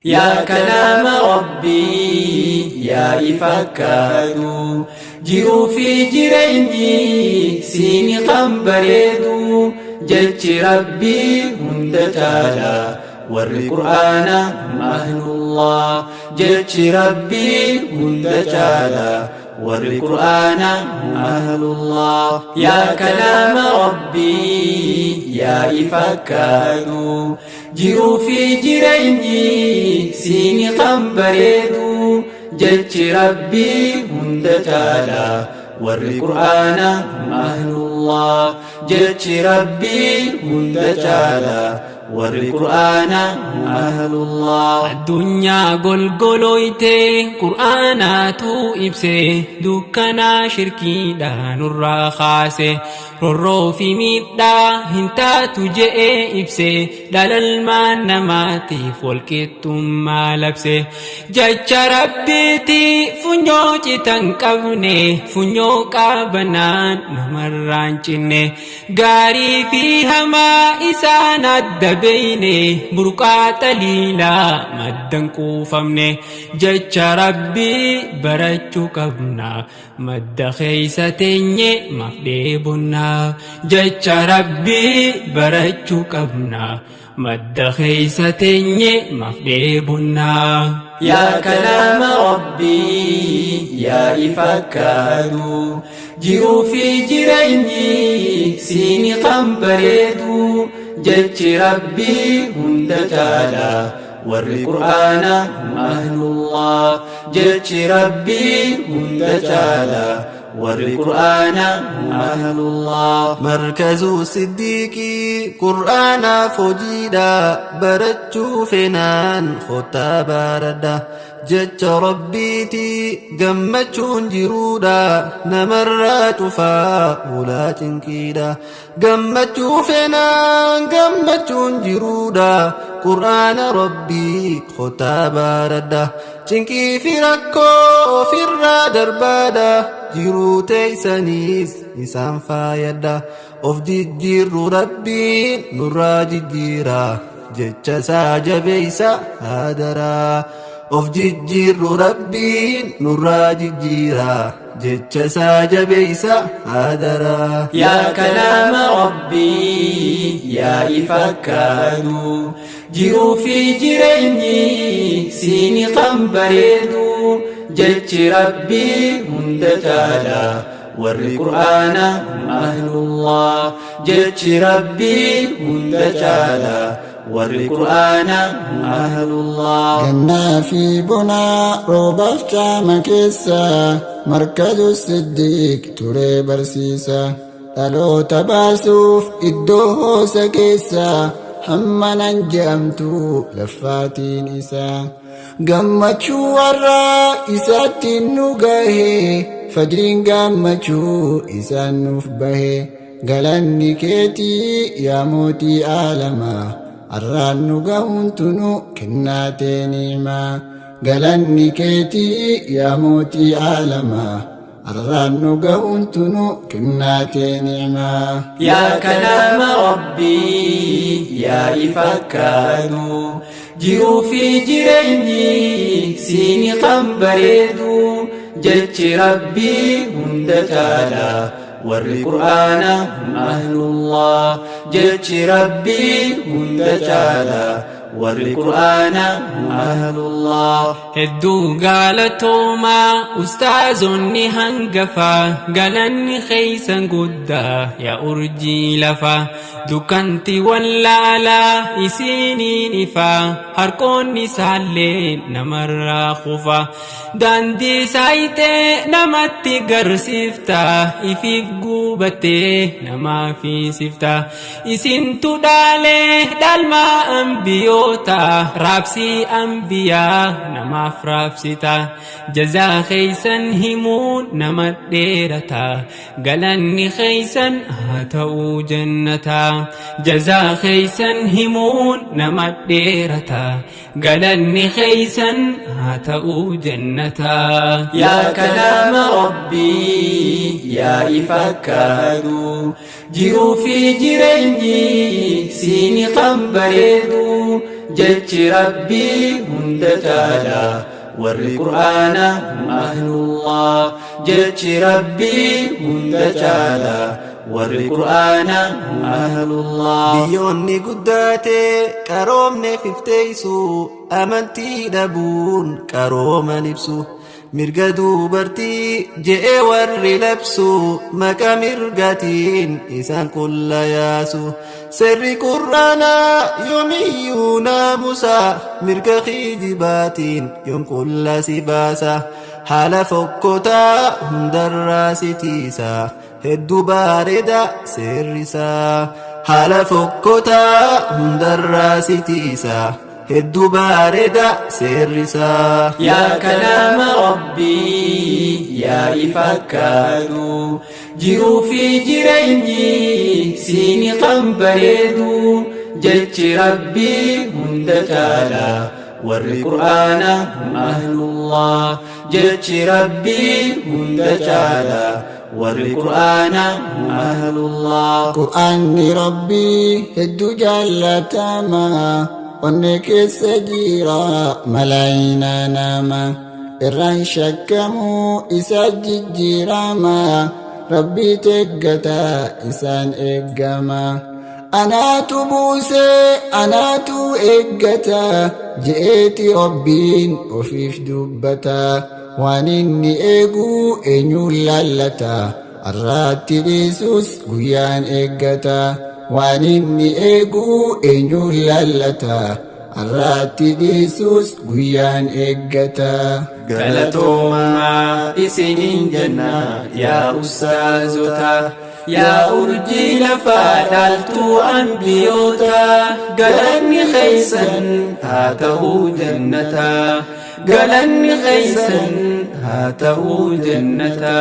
Yaa kalaama Rabbii yaa ifa kaaduu jiruu fi jireenyi siini kan bareedu jechi Rabbii hunda caala warri Qur'aana ahlullah jechi Rabbii hunda caala warri Qur'aana ahlullah. Yaa kalaama Rabbii yaa ifa kaaduu jiruu fi jireenyi siini kan bareedu jechi Rabbii hunda caala warri Qur'aana ahlullah jechi Rabbii hunda caala warri Qur'aana ahlullah. Addunyaa golgolooyte Qur'aanaatu ibse, dukkanaa shirkiidha nurraa kaase, rorroo fi miidhaa hin taatu je'ee ibse, dhalalmaan namaatiif walqixxummaa labse. Jecha Rabbiiti funyoo citan qabne, funyoo qaabanaan namarraan cinne, gaarii fi hamaa isaan adda beeyne, burqaa xaliilaa maddan quufamne. Jecha Rabbii barachuu qabna, madda keeysa teenye maaf dheebonna? Jecha Rabbii barachuu qabna, madda keeysa teenye maaf dheebonna? Yaa kalaama Rabbii yaa ifa kaaduu jiruu fi jireenyi siini kan bareedu jechi Rabbii hunda caala warri Qur'aana ahlullah jechi Rabbii hunda caala warri Qur'aana ahlullah. Markazuu Siddiiqii Qur'aanaaf hojiidha, barachuu feenaan kottaa baradha. Jecha Rabbiiti gammachuun jiruudha, namarraa cufaa ulaa cinqiidha. Gammachuu feenaan gammachuun jiruudha, Qur'aana Rabbii kottaa baradha. Cinqii fi rakkoo ofirraa darbaadha, jiruu teeysaniis isaan faayadha. Of jijjiirru Rabbiin nurraa jijjiira, jecha isaa jabeeysa haadaraa. Of jijjiirru Rabbiin nurraa jijjiira, jecha isaa jabeeysa haadaraa. Yaa kalaama Rabbii yaa ifa kaaduu jiruu fi jireenyi siini kan bareedu jechi Rabbii hunda caala warri Qur'aana ahlullah jechi Rabbii hunda caala warri Qur'aana ahlullah. Gannaa fi bonaa roobaaf caama keessa Markazu Siddiiq turee barsiisa. Dhaloota baasuuf iddoo hoosa keessa hamma nan je'amtu laffaatiin isaa. Gammachuu warraa isaattiin nu gahe, fajriin gammachuu isaan nuuf bahe. Galanni keetii yaa mootii aalamaa, arraan nu gahuun tunu kennaa tee ni'imaa. Galanni keetii yaa mootii aalamaa, arraan nu gahuun tunu kennaa tee ni'imaa. Yaa kalaama Rabbii yaa ifa kaaduu jiruu fi jireenyi siini kan bareedu jechi Rabbii hunda caala warri Qur'aana ahlullah jechi Rabbii hunda caala warri Qur'aana ahlullah. Hedduu galatoomaa ustaazonni hangafa, galanni keeysan guddaa yaa urjii lafa. Dukkanti wallaalaa isiniin ifa, harqoonni isaallee namarraa kufa. Daandii saayitee namatti garsiifta, ifiif guubattee namaaf hiisifta. Isintu dhaalee dhaalmaa ambiyoota, raabsii ambiyaa namaaf raabsita. Jazaa keeysan himuun nama dheerata, galanni keeysan haa ta'uu jannata. Jazaa keeysan himuun nama dheerata, galanni keeysan haa ta'uu jannata. Yaa kalaama Rabbii yaa ifa kaaduu jiruu fi jireenyi siini kan bareedu Jechi Rabbii hunda caala, warri Qur'aana hum ahlullah. Jechi Rabbii hunda caala, warri Qur'aana hum ahlullah. Biyyoonni guddaate qaroomne fifteessu, amantii dhabuun qarooman ibsu. Mirga dubartii je'ee warri labsu, maqa mirgatiin isaan qulla yaasu. Seerri Qur'aanaa yoomiyyuu naamusa, mirga kijibaatiin yoom qulla si baasa. Haala fokkotaa hundarraa si tiisa, hedduu bareeda seerri isaa. Haala fokkotaa hundarraa si tiisa, hedduu bareeda seerri isaa. Yaa kalaama Rabbii yaa ifakkaatu, jiruu fi jireenyi siini kan bareedu. Jechi Rabbii hunda caala, warri Qur'aana hum ahlullah. Jechi Rabbii hunda caala, warri Qur'aana hum ahlullah. Qur'aanni Rabbii hedduu jaallatama, onnee keessa jira malaayinaa nama irraan shakkamuu isa jijjiirama. Rabbii teeggata isaan eeggama. Anaatu buusee, anaatu eeggata je'eeti Rabbiin ofiif dubbata. Waan inni eeguu eenyuun laallata? Arraatti dhiisus guyyaan eeggata. Waan inni eeguu eenyuun laallata? Arraatti dhiisus guyyaan eeggata. Galatoomaa isiniin jenna yaa ustaazota, yaa urjii lafaa, dhaaltuu anbiyoota. Galanni keeysan haa ta'uu jannata, galanni keeysan haa ta'uu jannata.